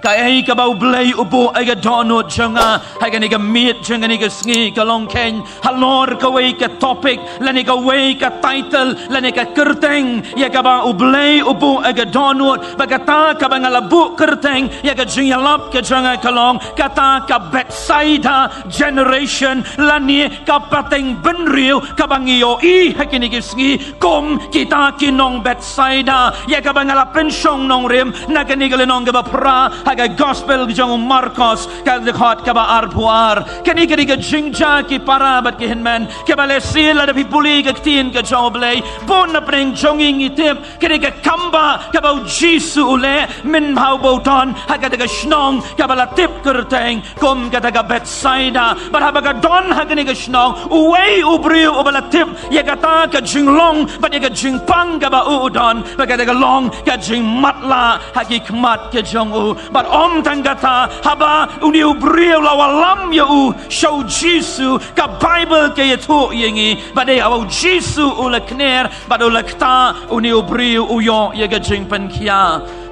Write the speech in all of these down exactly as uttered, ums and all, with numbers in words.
Kaei kaba U Blei u buh ïa ka dohnud jong nga ha kane ka miet jong kane ka sngi ka long khein halor kawei ka topic lane kawei ka title lane ka kyrteng ïa kaba U Blei u buh ïa ka dohnud, ba kata kaba nga la buh kyrteng ïa ka jingïalap ka jong nga ka long kata ka Bethsaida generation lane ka pateng bynriew kaba ngi ïohi ha kane ka sngi kum kita ki nong Bethsaida, ïa kaba nga la pynshong nongrim na kane ka lynnong kaba phra ha ka gospel jong u Markos ka dkhot kaba arphew ar. Kane ka dei ka jingjia ki para bad ki hynmen, kaba lehse lada phi pule ka ktien ka jong U Blei, bun na pdeng jong ngi ngi tip ka dei ka kambah kaba U Jisu u leh mynba u ba u don ha kata ka shnong kaba la tip kyrteng kum kata ka Bethsaida. Bad haba ka don ha kane ka shnong uwei u briew uba la tip ïa kata ka jinglong bad ïa ka jingpang kaba u u don, bad kata ka long ka jingmatlah ha ki khmat ka jong u. Bad ym tang kata, haba une u briew la wallam ïa u sha U Jisu, ka Baibl ka ïathuh ïa ngi ba dei haba U Jisu u la kner bad u la ktah, une u briew u ïoh ïa ka jingpynkhia.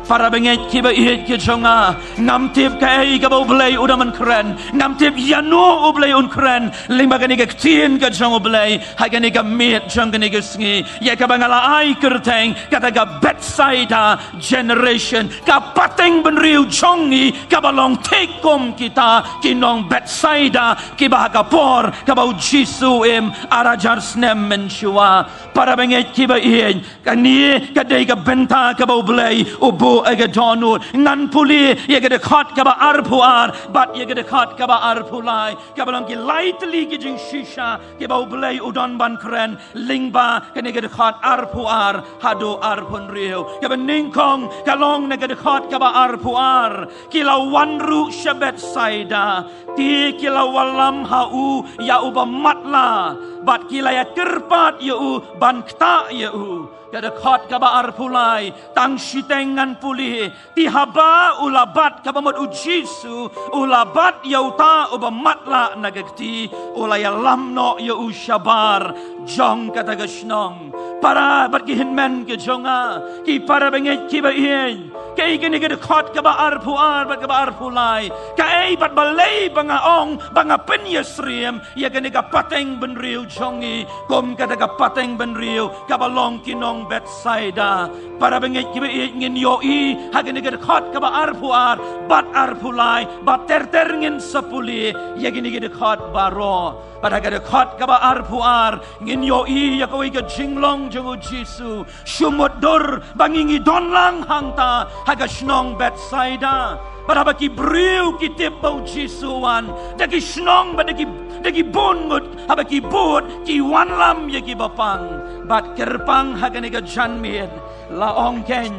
Para bangeit kiba ïeit ki jong nga, ngam tip kaei kaba U Blei u dang ban kren, ngam tip ïano U Blei un kren lyngba kane ka ktien ka jong U Blei ha kane ka miet jong kane ka sngi, ïa kaba nga la ai kyrteng kata ka Bethsaida generation, ka pateng bynriew jong ngi kaba long thik kum kita ki nong Bethsaida kiba ha ka por kaba U Jisu u im ar hajar snem mynshuwa. Para bangeit kiba ïeit, kane ka dei ka bynta kaba U Blei u buh ïa ka dohnud. Ngan pule ïa ka dkhot kaba arphew ar bad ïa ka dkhot kaba arphew lai, kaba long ki lai tylli ki jingshisha kiba U Blei u don ban kren lyngba kane ka dkhot arphew ar haduh arphew hynriew. Kaba nyngkong ka long na ka dkhot kaba arphew ar, ki la wan ruh sha Bethsaida, te ki la wallam ha u ïa uba matlah, bad ki la ïakyrpad ïa u ban ktah ïa u. Ka dkhot kaba arphew lai, tang shiteng ngan pule, te haba u la bat, kaba mut U Jisu u la bat ïa uta uba matlah na ka kti, u la ïalam noh ïa u shabar jong kata ka shnong. Para bad ki hynmen ki jong nga, ki para bangeit kiba ïeit, kaei kane ka dkhot kaba arphew ar bad kaba arphew lai? Kaei bad balei ba nga ong, ba nga pynïasyriem ïa kane ka pateng bynriew jong ngi kum kata ka pateng bynriew kaba long ki nong Bethsaida? Para bangeit kiba ïeit, ngin ïohi ha kane ka dkhot kaba arphew ar bad arphew lai, bad ter ter ngin sa pule ïa kine ki dkhot baroh. Bad ha ka dkhot kaba arphew ar ngin ïohi ïa kawei ka jinglong jong U Jisu, shu mutdur ba ngi ngi don lang hangta ha ka shnong Bethsaida. Bad haba ki briew ki tip ba U Jisu u wan, da ki shnong bad da ki, da ki bun ngut, haba ki bud, ki wanlam ïa kiba pang. Bad kyrpang ha kane ka janmiet, la ong khein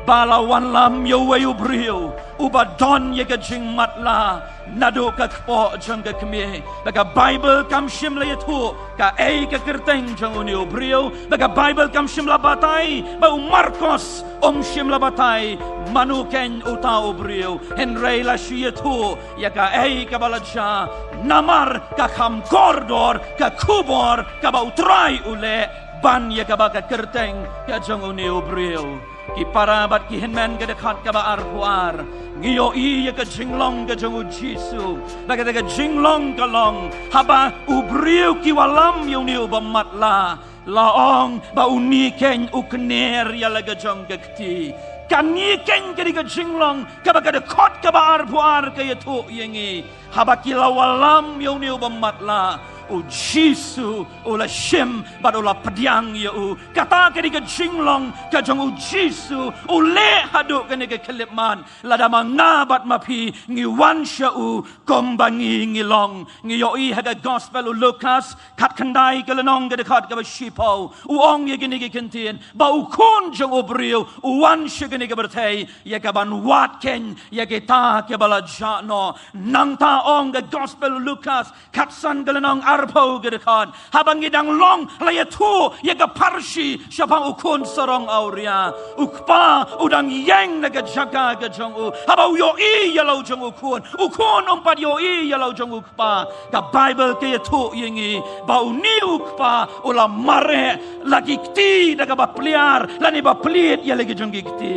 ba la wanlam ïa uwei u briew uba don ïa ka jingmatlah naduh ka kpoh jong ka kmie. Bad ka Baibl kam shym la ïathuh kaei ka kyrteng jong une u briew. Bad ka Baibl kam shym la batai, bad u Markos um shym la batai mano khein uta u briew. Hynrei la shu ïathuh ïa kaei kaba la jia, namar ka kham kordor ka khubor kaba U Trai u leh ban ïa kaba ka kyrteng ka jong une u briew. Ki para bad ki hynmen, ka dkhot kaba arphew ar ngi ïohi ïa ka jinglong ka jong U Jisu. Bad kata ka jinglong ka long haba u briew ki wallam ïa une uba matlah, la ong ba une khein u kner ïa la ka jong ka kti. Kane khein ka dei ka jinglong kaba ka dkhot kaba arphew ar ka ïathuh ïa ngi. Haba ki la wallam ïa une uba matlah, U Jisu u la shim bad u la pdiang ïa u. Kata ka dei ka jinglong ka jong U Jisu, u leh haduh kane ka khyllipmat, lada ma nga bad ma phi ngi wan sha u kumba ngi ngi long. Ngi ïohi ha ka Gospel u Lukas khatkhyndai ka lynnong, ka dkhot kaba shiphew, u ong ïa kine ki kyntien ba U Khun jong u briew u wan sha kane ka pyrthei ïa kaban wad khein ïa kita kiba la jah noh. Nangta ong ka Gospel u Lukas khatsan ka lynnong, arphew ka dkhot, haba ngi dang long, la ïathuh ïa ka pharshi shaphang U Khun sarong awria. U Kpa u dang ïeng na ka jaka ka jong u. Haba u ïohi ïa la u jong U Khun, U Khun um pat ïohi ïa la u jong U Kpa. Ka Baibl ka ïathuh ïa ngi ba une U Kpa u la mareh la ki kti da kaba pliar lane ba plied ïa la ki jong ki kti.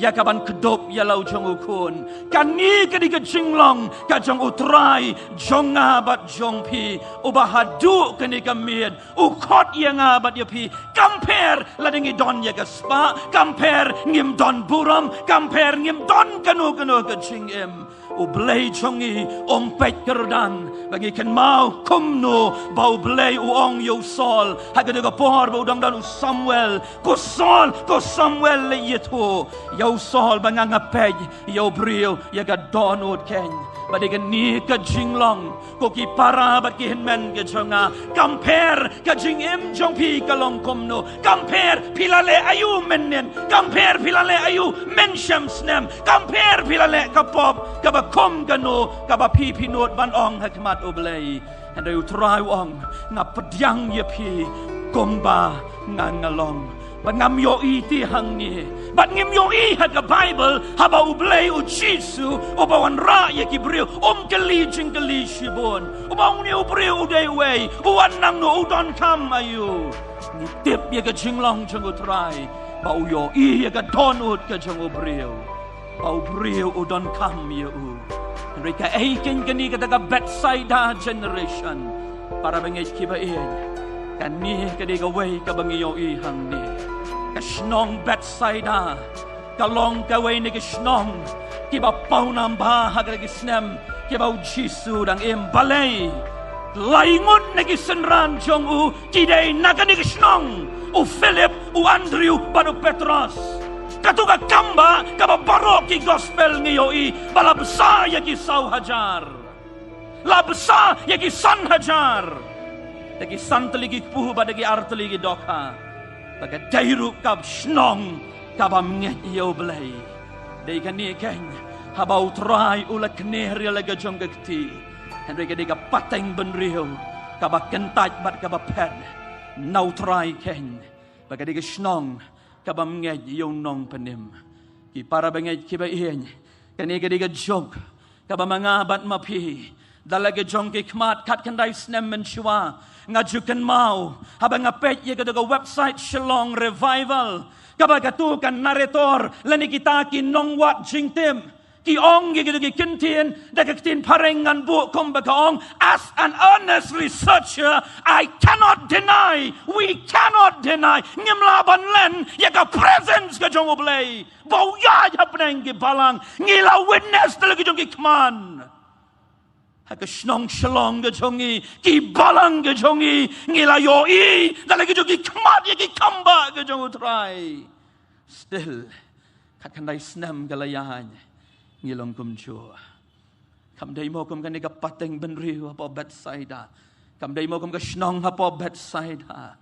ïa ka ban kdup ïa la u jong u khun. Kane ka dei ka jinglong ka jong u Trai jong nga bad jong phi, uba haduh kane ka miet u khot ïa nga bad ïa phi. Kam pher lada ngi don ïa ka spah, kam pher ngim don burom, kam pher ngim don kano kano ka jingim. U Blei jong ngi um peit kyrdan ba ngi kynmaw kumno ba U Blei u ong ïa u Saul ha ka dei ka por ba u dang don u Samuel, "Ko Saul, ko Samuel, leit ïathuh ïa u Saul ba nga nga peit ïa u briew ïa ka dohnud keiñ." Ba dei kane ka jinglong, ko ki para bad ki hynmen ka jong nga, kam pher ka jingim jong phi ka long kumno, kam pher phi la leh aïu mynnin, kam pher phi la leh aïu mynshem snem, kam pher phi la leh ka pop kaba kum kano kaba phi phi nud ban ong ha khmat U Blei. Hynrei U Trai u ong, nga pdiang ïa phi kumba nga nga long. Bad ngam ïohi te hangne, bad ngim ïohi ha ka Baibl haba U Blei U Jisu uba wanrah ïa ki briew um kylli jingkylli shibun, uba ong, "Une u briew u dei uei, u wan nangno, u donkam aïu?" Ngi tip ïa ka jinglong jong U Trai ba u ïohi ïa ka dohnud ka jong u briew, ba u briew u donkam ïa u. Hynrei kaei keiñ kane kata ka Bethsaida generation, para bangeit kiba ïeit? Kane ka dei kawei kaba ngi ïohi hangne. Ka shnong Bethsaida ka long kawei na ki shnong kiba pawnam bha ha kata ki snem kiba U Jisu u dang im. Balei? Lai ngut na ki synran jong u ki dei na kane ka shnong, u Philip, u Andrew bad u Petros. Kato ka kam ba kaba baroh ki gospel ngi ïohi ba la bsa ïa ki saw hajar. La bsa ïa ki san hajar. Da ki san tylli ki kpu bad da ki ar tylli ki dohkha. Ba ka dei ruh ka shnong kabym ngeit ïa U Blei. Dei kane keiñ, haba U Trai u la kner ïa la ka jong ka kti, hynrei ka dei ka pateng bynriew kaba kyntait bad kaba phet na U Trai keiñ, ba ka dei ka shnong kabym ngeit ïa U Nongpynim. Ki para bangeit kiba ïeit, kane ka dei ka juk kaba ma nga bad ma phi, da la ka jong ki khmat khatkhyndai snem mynshuwa, nga ju kynmaw haba nga peit ïa kato ka website Shillong Revival, kaba kato ka narrator lane kita ki nongwad jingtip ki ong ïa kato ki kyntien, da ka ktien phareng ngan buh kumba ka ong, "As an earnest researcher, I cannot deny, we cannot deny." Ngim lah ban len ïa ka presence ka jong U Blei ba u ïaid hapdeng ki balang. Ngi la witness da la ki jong ki khmat. Ha ka shnong Shillong ka jong ngi, ki balang ka jong ngi, ngi la ïohi da la ki jong ki khmat ïa ki kam ba ka jong U Trai. Still, khatkhyndai snem ka la ïaid, ngi long kumjuh. Kam dei mo kum kane ka pateng bynriew hapoh Bethsaida. Kam dei mo kum ka shnong hapoh Bethsaida.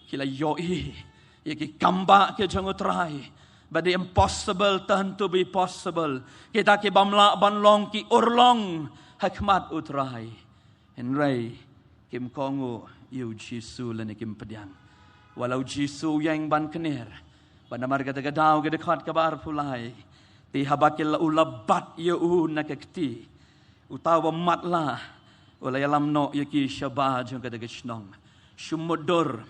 Ki la ïohi ïa ki kam ba ka jong U Trai. Ba the impossible turn to be possible. Kita kibym lah ban long ki urlong ha khmat U Trai. Hynrei kim kohnguh ïa U Jisu lane kim pdiang. Wat la U Jisu u ïeng ban kner, ba namar kata ka daw, ka dkhot kaba arphew lai, te haba ki la, u la bat ïa u na ka kti, uta uba matlah u la ïalam noh ïa ki shabar jong kata ka shnong. Shu mutdur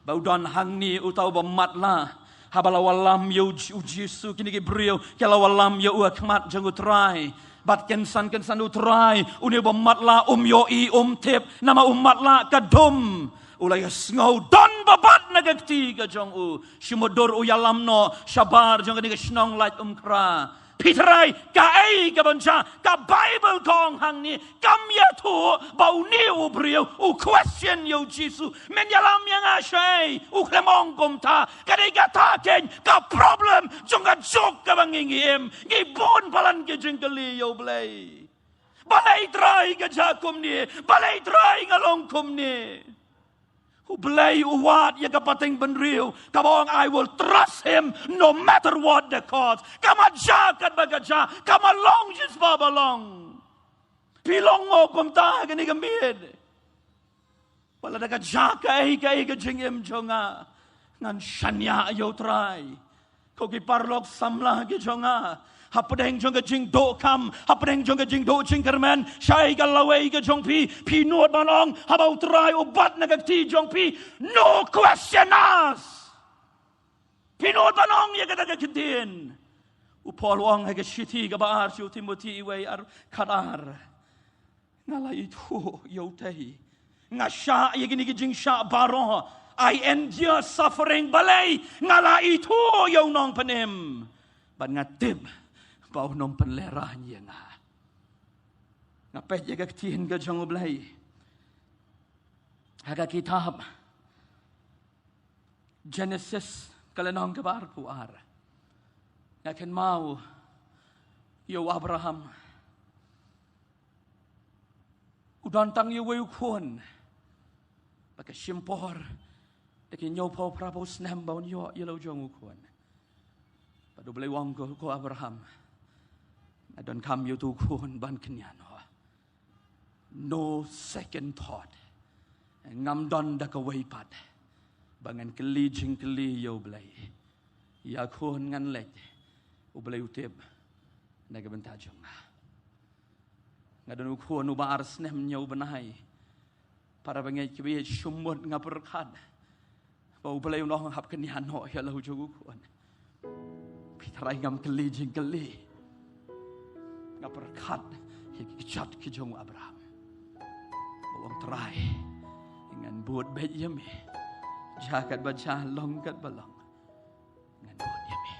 ba u don hangne uta uba matlah. Haba la wallam ïa U J-, U Jisu, kine ki briew ki la wallam ïa u ha khmat jong U Trai. Bad kynsan kynsan U Trai, une uba matlah um ïohi, um tip, namar u matlah ka dum. U la ïohsngew don ba bat na ka kti ka jong u. Shu mutdur u ïalam noh shabar jong kane ka shnong Laitumkhrah. Phi tharai kaei kaban jia? Ka Baibl ka ong hangne, kam ïathuh ba une u briew u question ïa U Jisu, "Men ïalam ïa nga shaei?" U khlem ong kumta. Ka dei kata keiñ ka problem jong ka juk kaba ngi, ngi im. Ngi bun palat ki jingkylli ïa U Blei. Balei Trai ka jia kumne? Balei Trai nga long kumne? U Blei u wad ïa ka pateng bynriew kaba ong, "I will trust him no matter what the cost." Kam jia katba ka jia, kam long shispah ba long. Phi long mo kumta ha kane ka miet? Wat la da ka jia kaei kaei ka jingim jong nga, ngan shaniah ïa U Trai. Ko ki paralok samla ki jong nga, hapdeng jong ka jingdohkam, hapdeng jong ka jingduh jingkyrmen, shaei ka lawei ka jong phi? Phi nud ban ong, haba U Trai u bat na ka kti jong phi, "No question asked." Phi nud ban ong ïa kata ka ktien, U Paul u ong ha ka shithi kaba ar sha u Timothi, wei ar, khatar. Nga la ithuh ïa utei. Nga shah ïa kine ki jingshah baroh. I endure suffering, balei nga la ithuh ïa u Nongpynim. Bad nga tip ba un ym pynlehraiñ ïa nga. Nga peit ïa ka ktien ka jong U Blei ha ka kitab Genesis ka lynnong kaba arphew ar. Nga kynmaw ïa u Abraham. U don tang ïa uwei u khun. Bad ka shim por da ki hynñiewphew phraphew snem ba un ïoh ïa la u jong u khun. Bad U Blei u ong ko, ko Abraham, nga donkam ïa utu u khun ban kynñiah noh. No second thought. Ngam don da kawei pat ba ngan kylli jingkylli ïa U Blei. Ïa khun ngan leit, U Blei u tip na ka bynta jong nga. Nga don u khun uba ar snem hynñiew bnai. Para bangeit kiba ïeit, shu mut nga pyrkhat ba U Blei un ong hap kynñiah noh ïa la u jong u khun. Phi trai ngam kylli jingkylli. Nga pyrkhat ïa ki kjat ki jong u Abraham. Ba u ong, Trai, ngan bud beit ïa me. Jia katba jia, long katba long, ngan bud ïa me.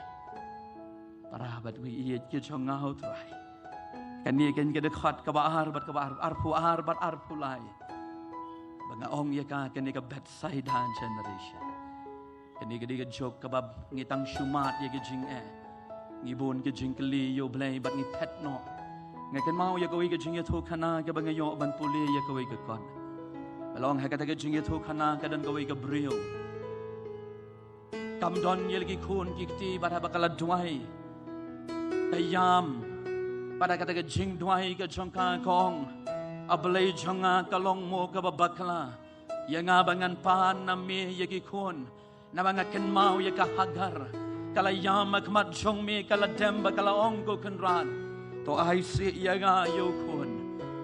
Para bad wei ïeit ki jong nga, ho Trai. Kane keiñ ka dkhot kaba ar bad kaba ar, arphew ar bad arphew lai. Ba nga ong ïa ka, kane ka Bethsaida generation. Kane ka dei ka juk kaba ngi tang shu mad ïa ka jingeh. Ngi bun ka jingkylli ïa U Blei bad ngi phet noh. Nga kynmaw ïa kawei ka jingïathuhkhana kaba nga ïoh ban pule ïa kawei ka kot. Ba long ha kata ka jingïathuhkhana ka don kawei ka briew. Kam don ïa la ki khun ki kti, bad haba ka la duwai, ka ïam. Bad ha kata ka jingduwai ka jong ka, ka ong, A Blei jong nga, ka long mo kaba bakla ïa nga ba ngan pan na me ïa ki khun. Naba nga kynmaw ïa ka Hagar, ka la ïam ha khmat jong me, ka la dem bad ka la ong, Ko Kynrad, to ai sih ïa nga ïa u khun.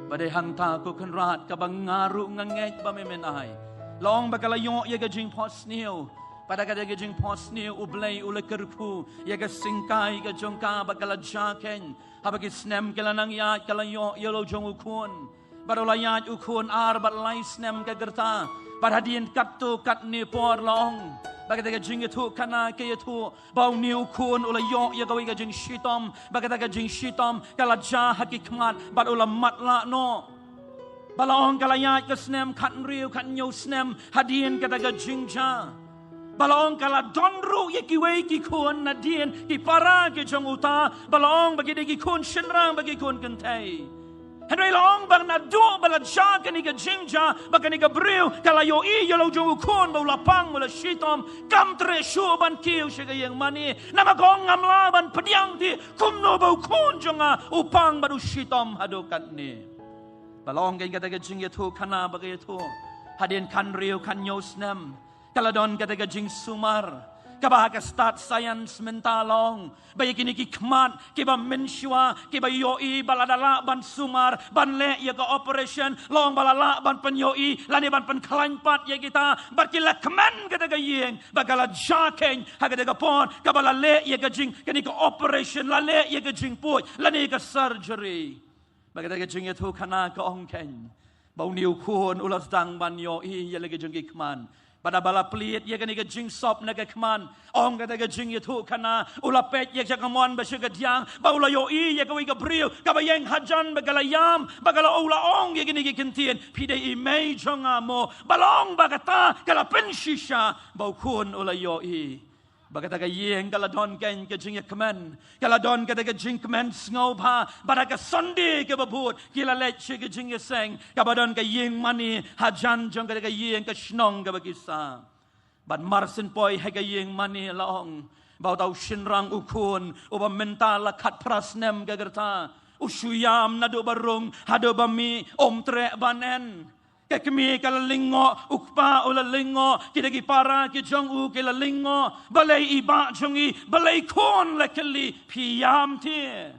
Ba dei hangta, Ko Kynrad, kaba nga ruh nga ngeit ba me men ai. La ong ba ka la ïoh ïa ka jingphohsniew. Bad ha kata ka jingphohsniew U Blei u la kyrkhu ïa ka syngkai ka jong ka, bad ka la jia keiñ. Haba ki snem ki la nang ïaid, ka la ïoh ïa la u jong u khun. Bad u la ïaid u khun ar bad lai snem ka rta. Bad hadien katto katne por, la ong ba kata ka jingïathuhkhana ka ïathuh ba une u khun u la ïoh ïa kawei ka jingshitom. Bad kata ka jingshitom ka la jia ha ki khmat bad u la matlah noh. Ba la ong ka la ïaid ka snem khathynriew khathynñiew snem hadien kata ka jingjia. Ba la ong ka la don ruh ïa kiwei ki khun nadien, ki para ki jong uta, ba la ong ba ki dei ki khun shynrang bad ki khun kynthei. Hynrei la ong ba naduh ba la jia kane ka jingjia, ba kane ka briew ka la ïohi ïa la u jong u khun ba u la pang, u la shitom, kam treh shuh ban kiew sha ka ïing mane. Namar ka ong, ngam lah ban pdiang te kumno ba u khun jong nga u pang bad u shitom haduh katne. Ba la ong keiñ kata ka jingïathuhkhana ba ka ïathuh, hadien khathynriew khathynñiew snem ka la don kata ka jingsumar, kaba ha ka stad science mynta la ong ba ïa kine ki khmat kiba mynshuwa, kiba ïohi, ba lada lah ban sumar, ban leh ïa ka operation, la ong ba la lah ban pynïohi lane ban pynkhlaiñ pat ïa kita. Bad ki la kmen kata ka ïing ba ka la jia keiñ ha kata ka por kaba la leh ïa ka jing, kane ka operation, la leh ïa ka jingpuid lane ka surgery. Ba kata ka jingïathuhkhana ka ong keiñ ba une u khun u la sdang ban ïohi ïa la ka jong ki khmat. Bad haba la plied ïa kane ka jingsop na ka khmat, ong kata ka jingïathuhkhana, u la peit ïa sha kamon bad sha kadiang, ba u la ïohi ïa kawei ka briew kaba ïeng hajan, ba ka la ïam, ba ka la, u la ong ïa kine ki ktien, Phi dei i mei jong nga mo? Ba la ong ba kata ka la pynshisha ba u khun u la ïohi. Ba kata ka ïing ka la don keiñ ka jingïakmen, ka la don kata ka jingkmen sngewbha. Bad ha ka Sunday kaba bud ki la leit sha ka jingïaseng kaba don ka ïing mane hajan jong kata ka ïing, ka shnong kaba ki sah. Bad mar syn poi ha ka ïing mane, la ong ba uta u shynrang, u khun uba mynta la khatphra snem ka rta, u shu ïam naduh ba rung haduh ba mih, um treh ban en. Ka kmie ka la lyngngoh, u kpa u la lyngngoh, kita ki para ki jong u ki la lyngngoh. Balei i bah jong ngi, balei khun, la kylli, phi ïam te?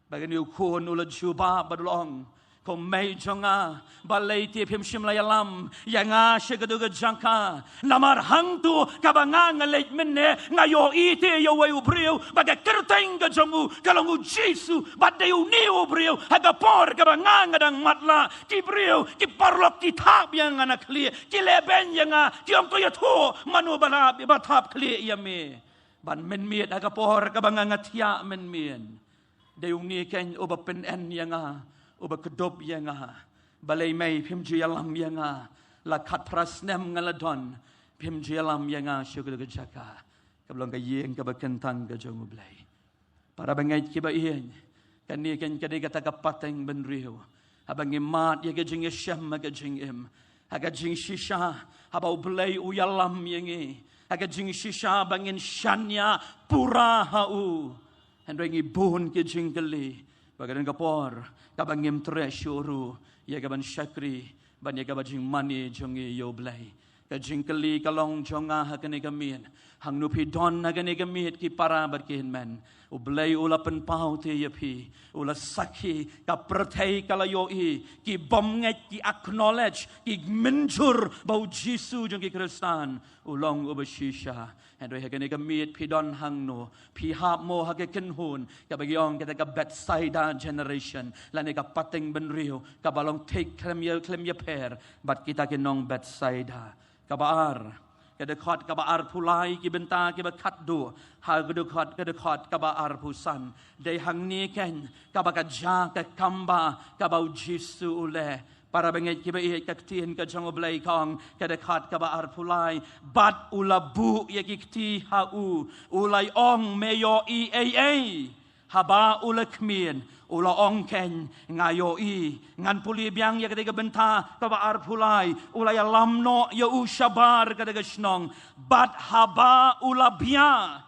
Ba kane u khun u la jubab bad u la ong, Ko mei jong nga, balei te phim shym la ïalam ïa nga sha katu ka jaka? Namar hangtu kaba nga nga leit mynne, nga ïohi te ïa uwei u briew ba ka kyrteng ka jong u ka long U Jisu, bad dei une u briew ha ka por kaba nga nga dang matlah, ki briew ki paralok ki thap ïa nga na khlieh, ki lehbeiñ ïa nga, ki ong, to ïathuh mano ba la, ba thap khlieh ïa me. Ban mynmiet ha ka por kaba nga nga thiah mynmiet, dei une keiñ uba pynen ïa nga, uba kdup ïa nga. Balei mei phim ju ïalam ïa nga? La khatphra snem nga la don, phim ju ïalam ïa nga sha katu ka jaka kaba long ka ïing kaba kyntang ka jong U Blei. Para bangeit kiba ïeit, kane keiñ ka dei kata ka pateng bynriew. Haba ngi mad ïa ka jingïashem ha ka jingim, ha ka jingshisha, haba U Blei u ïalam ïa ngi, ha ka jingshisha ba ngin shaniah pura ha u, hynrei ngi bun ki jingkylli, ba ka don ka por kaba ngim treh shuh ruh ïa kaban shakri bad ïa kaba jingmane jong ngi ïa U Blei. Ka jingkylli ka long jong nga ha kane ka miet, hangno phi don ha kane ka miet, ki para bad ki hynmen? U Blei u la pynpaw te ïa phi, u la sakhi, ka pyrthei ka la ïohi, ki bym ngeit, ki acknowledge, ki mynjur ba U Jisu jong ki Khristan u long uba shisha. Hynrei ha kane ka miet phi don hangno? Phi hap mo ha ka kynhun kaba ki ong kata ka Bethsaida generation, lane ka pateng bynriew kaba long thik khlem ïa, khlem ïapher bad kita ki nong Bethsaida? Kaba ar, ka dkhot kaba arphew lai, ki bynta kiba khatduh ha ka dkhot, ka dkhot kaba arphew san. Dei hangne keiñ kaba ka jia ka kamba kaba U Jisu u leh. Para bangeit kiba ïeit, ka ktien ka jong U Blei ka ong, ka dkhot kaba arphew lai, bad u la buh ïa ki kti ha u, u la ong, me ïohi ei ei? Haba u la khmied, u la ong keiñ, nga ïohi. Ngan pule biang ïa kata ka bynta kaba arphew lai. U la ïalam noh ïa u shabar kata ka shnong, bad haba u la bia,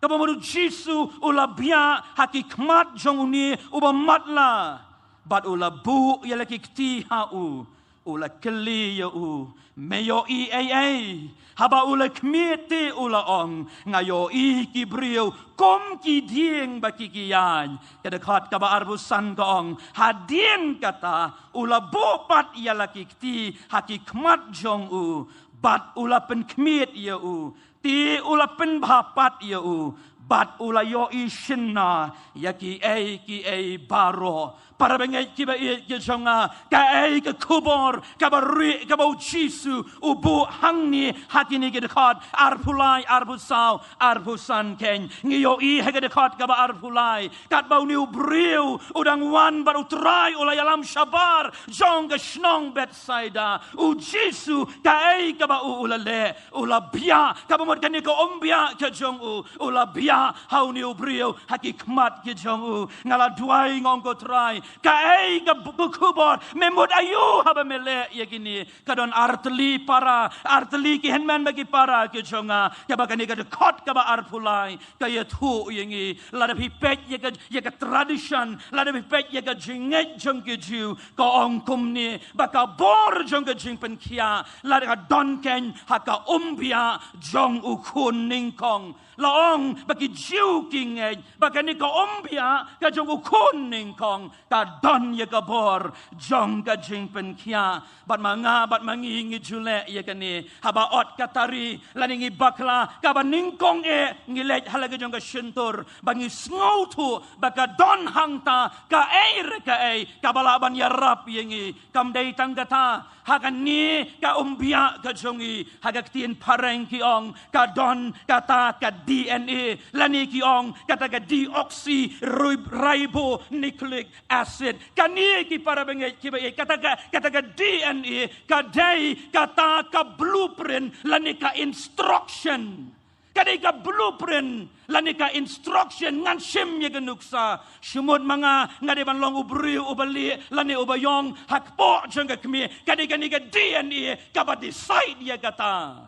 kaba mut U Jisu u la bia ha ki khmat jong une uba matlah, bad u la buh ïa la ki kti ha u, u la kylli ïa u, me ïohi ei ei? Haba u la khmied te u la ong, nga ïohi ki briew kum ki dieng ba ki ki ïaid. Ka dkhot kaba arphew san ka ong, hadien kata u la buh pat ïa la ki kti ha ki khmat jong u, bad u la pynkhmied ïa u. Te u la pynbha pat ïa u, bad u la ïohi shynna ïa kiei kiei baroh. Para bangeit kiba ïeit ki jong nga, kaei ka khubor kaba rieh kaba U Jisu u buh hangne ha kine ki dkhot arphew lai, arphew saw, arphew san keiñ? Ngi ïohi ha ka dkhot kaba arphew lai, katba une u briew u dang wan bad U Trai u la ïalam shabar jong ka shnong Bethsaida, U Jisu kaei kaba u, u la leh? U la bia, kaba mut kane ka umbiah ka jong u, u la bia ha une u briew ha ki khmat ki jong u. Nga la duwai, nga ong, ko Trai, kaei ka b-, ka khubor? Me mut aïu haba me leh ïa kine? Ka don artylli para, artylli ki hynmen bad ki para ki jong nga, kaba kane ka dkhot kaba arphew lai ka ïathuh ïa ngi. Lada phi peit ïa ka, ïa ka tradition, lada phi peit ïa ka jingngeit jong ki Jiw, ka ong kumne, ba ka bor jong ka jingpynkhiah la ka don keiñ ha ka umbiah jong u khun nyngkong. La ong ba ki Jiw ki ngeit ba kane ka umbiah ka jong u khun nyngkong ka don ïa ka bor jong ka jingpynkhiah. Bad ma nga bad ma ngi ngi ju leh ïa kane. Haba ot ka tari lane ngi bakla, kaba nyngkong eh ngi leit ha la ka jong ka shyntur, ba ngi sngewthuh ba ka don hangta kaei re kaei kaba lah ban ïarap ïa ngi. Kam dei tang kata, ha kane ka umbiah ka jong ngi, ha ka ktien phareng ki ong ka don kata ka D N A, lane ki ong kata ka deoxyribonucleic acid. Kane, ki para bangeit kiba ïeit, kata ka, kata ka D N A ka dei kata ka blueprint lane ka instruction. Ka dei ka blueprint lane ka instruction. Ngan shim ïa ka nuksa. Shu mut ma nga, nga dei ban long u briew uba lieh lane uba ïong ha kpoh jong ka kmie, ka dei kane ka D N A kaba decide ïa kata.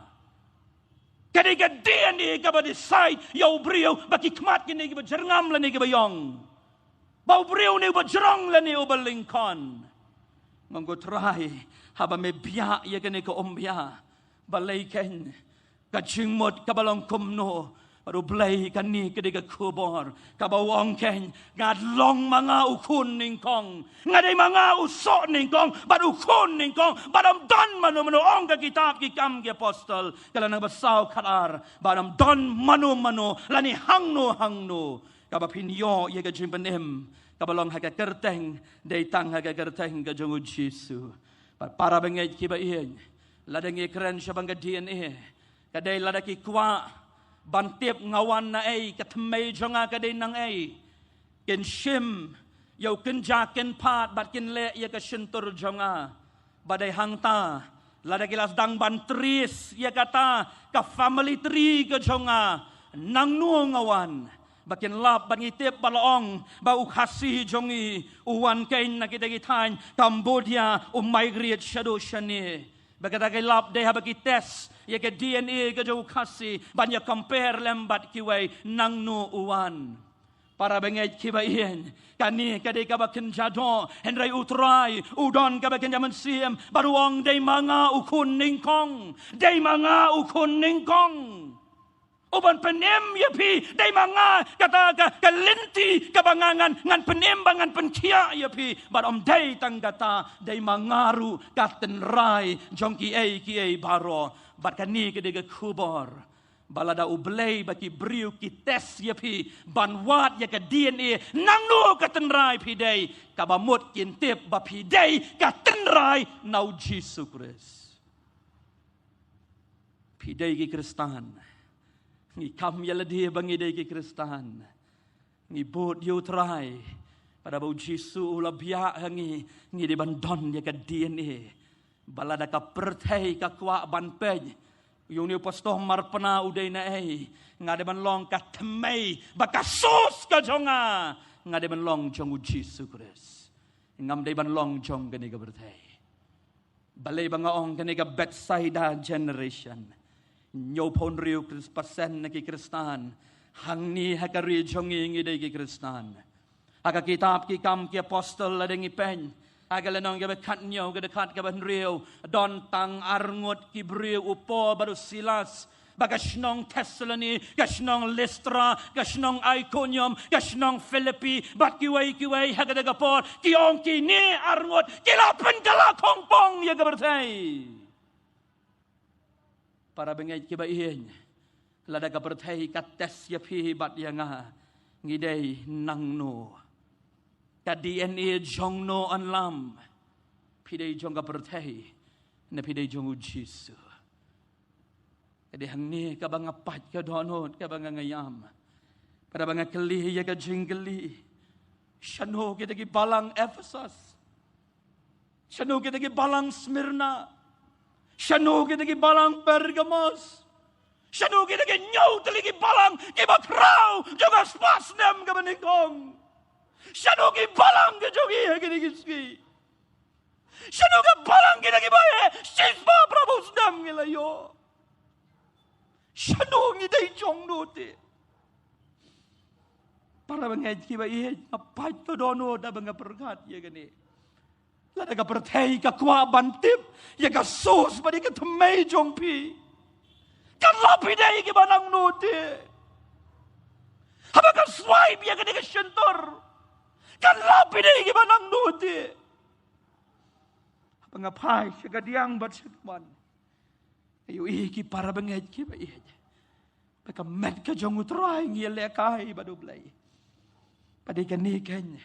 Ka dei ka D N A kaba decide ïa u briew, ba ki khmat kine kiba jyrngam lane kiba ïong, ba u briew ne uba jrong lane uba lyngkot. Nga ong, ko Trai, haba me biah ïa kane ka umbiah, balei keiñ? Ka jingmut kaba long kumno? Bad U Blei, kane ka dei ka khubor kaba u ong kein, nga long ma nga u khun nyngkong. Nga dei ma nga u soh nyngkong bad u khun nyngkong, bad ym don mano mano, ong ka kitab Ki Kam ki Apostol ka lynnong ba saw khatar, bad ym don mano mano lane hangno hangno kaba phin ïoh ïa ka jingpynim kaba long ha ka kyrteng, dei tang ha ka kyrteng ka jong U Jisu. Bad para bangeit kiba ïeit, lada ngi kren shaphang ka D N A, ka dei lada ki kwah ban tip nga wan na ei, ka thymmei jong nga ka dei nang ei, kin shim ïa u kynja kynphad bad kin leh ïa ka shyntur jong nga. Ba dei hangta, lada ki la sdang ban trace ïa kata ka family tree ka jong nga, nangno nga wan, ba kin lap, ba ngi tip, ba la ong ba u Khasi jong ngi u wan kein na kita ki thaiñ Cambodia, u migrate shaduh shane. Ba kata ka lap dei haba ki test ïa ka D N A ka jong u Khasi ban ïa compare lem bad kiwei, nangno u wan. Para bangeit kiba ïeit, kane ka dei kaba kynja doh, hynrei U Trai u don kaba kynja mynsiem bad u ong, dei ma nga u khun nyngkong, dei ma nga u khun nyngkong. U ban pynim ïa phi, dei ma nga kata ka, ka lynti kaba nga ngan, ngan pynim bad ngan pynkhiah ïa phi. Bad ym dei tang kata, dei ma nga ruh ka tynrai jong kiei kiei baroh. Bad kane ka dei ka khubor ba lada U Blei bad ki briew ki test ïa phi ban wad ïa ka D N A, nangno ka tynrai phi dei, kaba mut kin tip ba phi dei ka tynrai na U Jisu Khrist. Phi dei ki Khristan. Ngi kam ïa lade ba ngi dei ki Khristan. Ngi bud ïa U Trai. Bad haba U Jisu u la biah ha ngi, ngi dei ban don ïa ka D N A. Ba lada ka pyrthei ka kwah ban peit ïa une u pastor Marpna u dei na ei, nga dei ban long ka thymmei ba ka source ka jong nga, nga dei ban long jong U Jisu Khrist. Ngam dei ban long jong kane ka pyrthei. Balei ba nga ong kane ka Bethsaida generation? Hynñiewphew hynriew percent na ki Khristan hangne ha ka ri jong ngi ngi dei ki Khristan. Ha ka kitab Ki Kam ki Apostol lada ngi peit ha ka lynnong kaba khathynñiew, ka dkhot kaba hynriew, don tang arngut ki briew, u Paul bad u Silas, ba ka shnong Thessaloni, ka shnong Listra, ka shnong Ikonium, ka shnong Philippi, bad kiwei kiwei ha kata ka por, ki ong kine arngut ki la pynkylla khongpong ïa ka pyrthei. Para bangeit kiba ïeit, lada ka pyrthei ka test ïa phi bad ïa nga, ngi dei nangno? Ka D N A jong no yn lam? Phi dei jong ka pyrthei ne phi dei jong U Jisu? Ka dei hangne kaba nga pait ka dohnud, kaba nga ngam ïam. Bad haba nga kylli ïa ka jingkylli, shano kita ki balang Ephesus? Shano kita ki balang Smyrna? Shano kita ki balang Pergamos? Shano kita ki hynñiew tylli ki balang kiba khraw jong ka spah snem kaba nyngkong? Shano ki balang ki jong ngi ha kine ki sngi? Shano ka balang kita kiba heh shispah phra phew snem ngi la ïoh? Shano ngi dei jong no te? Para bangeit kiba ïeit, nga pait ka dohnud haba nga pyrkhat ïa kane. Lada ka pyrthei ka kwah ban tip ïa ka source bad ïa ka thymmei jong phi, kan lap phi dei kiba nangno te? Haba ka swipe ïa kane ka shyntur, kan lap phi dei kiba nangno te? Haba nga phai sha kadiang bad sha kmon, nga ïohi ki para bangeit kiba ïeit, ba ka met ka jong U Trai ngi ïalehkai bad U Blei. Bad dei kane kein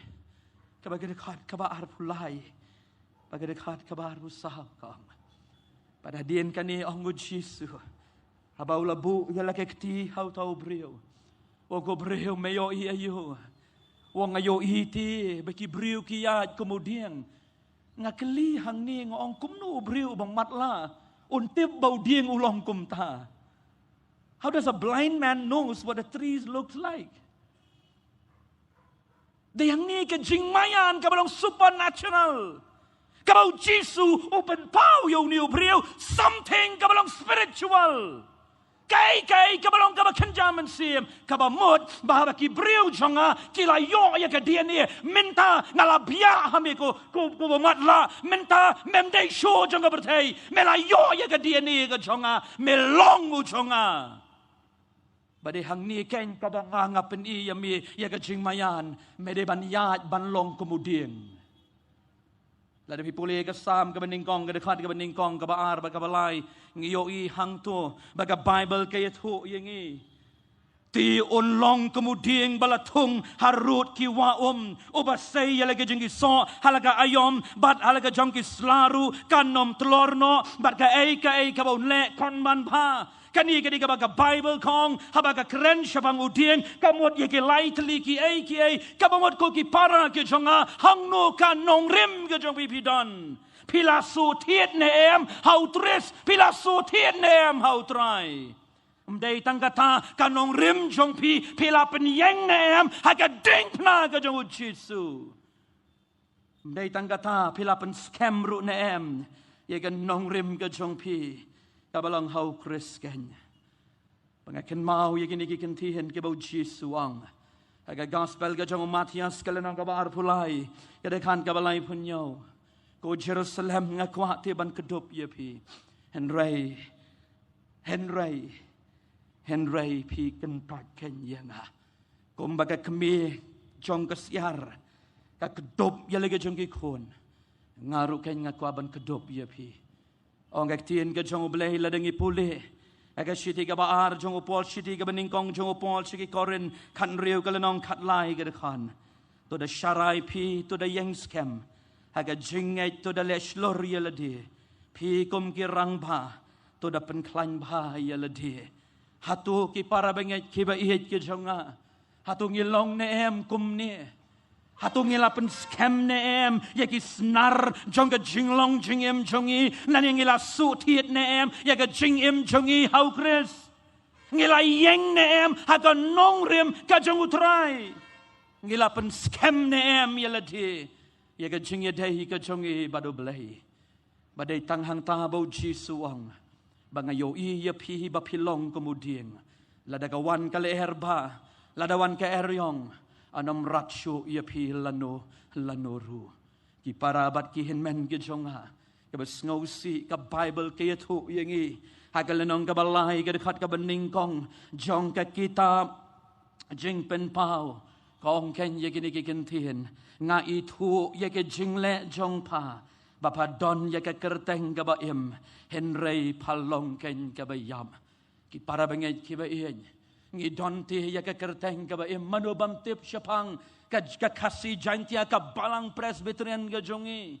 kaba ka dkhot kaba arphew lai, ba ka dkhot kaba arphew saw ka ong, bad hadien kane ong U Jisu, haba u la buh ïa la ka kti ha uta u briew, u ong, ko briew, me ïohi aïu? U ong, nga ïohi te ba ki briew ki ïaid kum u dieng. Nga kylli hangne, nga ong, kumno u briew uba matlah un tip ba u dieng u long kumta? How does a blind man knows what a tree looks like? Dei hangne ka jingmaïan kaba long supernatural, kaba U Jisu u pynpaw ïa une u briew something kaba long spiritual. Kaei kaei kaba long kaba kynja mynsiem, kaba mut ba haba ki briew jong nga ki la ïoh ïa ka D N A, mynta nga la biah ha me ko, ko, ko ba matlah, mynta mem dei shuh jong ka pyrthei, me la ïoh ïa ka D N A ka jong nga, me long u jong nga. Ba dei hangne keiñ kaba nga nga pyni ïa me ïa ka jingmaïan, me dei ban ïaid ban long kum u dieng. Lada phi pule ka Salm kaba nyngkong, ka dkhot kaba nyngkong, kaba ar bad kaba lai, ngi ïohi hangto ba ka Baibl ka ïathuh ïa ngi. Te un long kum u dieng ba la thung harud ki wah um, uba sei ïa la ka jong ki soh ha la ka aïom bad ha la ka jong ki sla ruh kan ym tlor noh, bad kaei kaei kaba un leh kan ym bha. Kane ka dei kaba ka Baibl ka ong, haba ka kren shaphang u dieng, ka mut ïa ki lai tylli kiei kiei, kaba mut ko ki para ki jong nga, hangno ka nongrim ka jong phi phi don? Phi la shu thied ne em ha u Khrist, phi la shu thied ne em ha u Trai? Ym dei tang kata, ka nongrim jong phi, phi la pynïeng ne em ha ka diengphna ka jong u Jisu? Ym dei tang kata, phi la pynskhem ruh ne em ïa ka nongrim ka jong phi kaba long ha u Khrist keiñ? Ba nga kynmaw ïa kine ki kyntien kiba u Jisu u ong ha ka Gospel ka jong u Mathaios, ka lynnong kaba arphew lai, ka dkhot kaba laiphew hynñiew: Ko Jerusalem, nga kwah te ban kdup ïa phi, hynrei, hynrei, hynrei phi kyntait keiñ ïa nga. Kumba ka kmie jong ka syiar ka kdup ïa la ka jong ki khun, nga ruh keiñ nga kwah ban kdup ïa phi. Ong ka ktien ka jong U Blei, lada ngi pule ha ka shithi kaba ar jong u Paul, shithi kaba nyngkong jong u Paul sha ki Korinth, khathynriew, ka lynnong khatlai, ka dkhot: To da sharai phi, to da ïeng skhem ha ka jingngeit, to da leh shlur ïa lade, phi kum ki rangbah, to da pynkhlaiñ bha ïa lade. Hato ki para bangeit kiba ïeit ki jong nga, hato ngi long ne em kumne? Hato ngi la pynskhem ne em ïa ki snar jong ka jinglong jingim jong ngi, lane ngi la shu thied ne em ïa ka jingim jong ngi ha u Khrist? Ngi la ïeng ne em ha ka nongrim ka jong u Trai? Ngi la pynskhem ne em ïa lade ïa ka jingïadei ka jong ngi bad U Blei? Ba dei tang hangta ba u Jisu u ong, ba nga ïohi ïa phi ba phi long kum u dieng. Lada ka wan ka lyer ba, lada wan ka eriong, yn ym rat shuh ïa phi lano lano ruh. Ki para bad ki hynmen ki jong nga, kaba sngewsih, ka Baibl ka ïathuh ïa ngi ha ka lynnong kaba lai, ka dkhot kaba nyngkong jong ka kitab Jingpynpaw, ka ong keiñ ïa kine ki kyntien: Nga ithuh ïa ka jingleh jong pha, ba pha don ïa ka kyrteng kaba im, hynrei pha long keiñ kaba ïap. Ki para bangeit kiba ïeit, ngi don te ïa ka kyrteng kaba im. Mano bym tip shaphang ka, ka Khasi Jaintia, ka Balang Presbyterian ka jong ngi?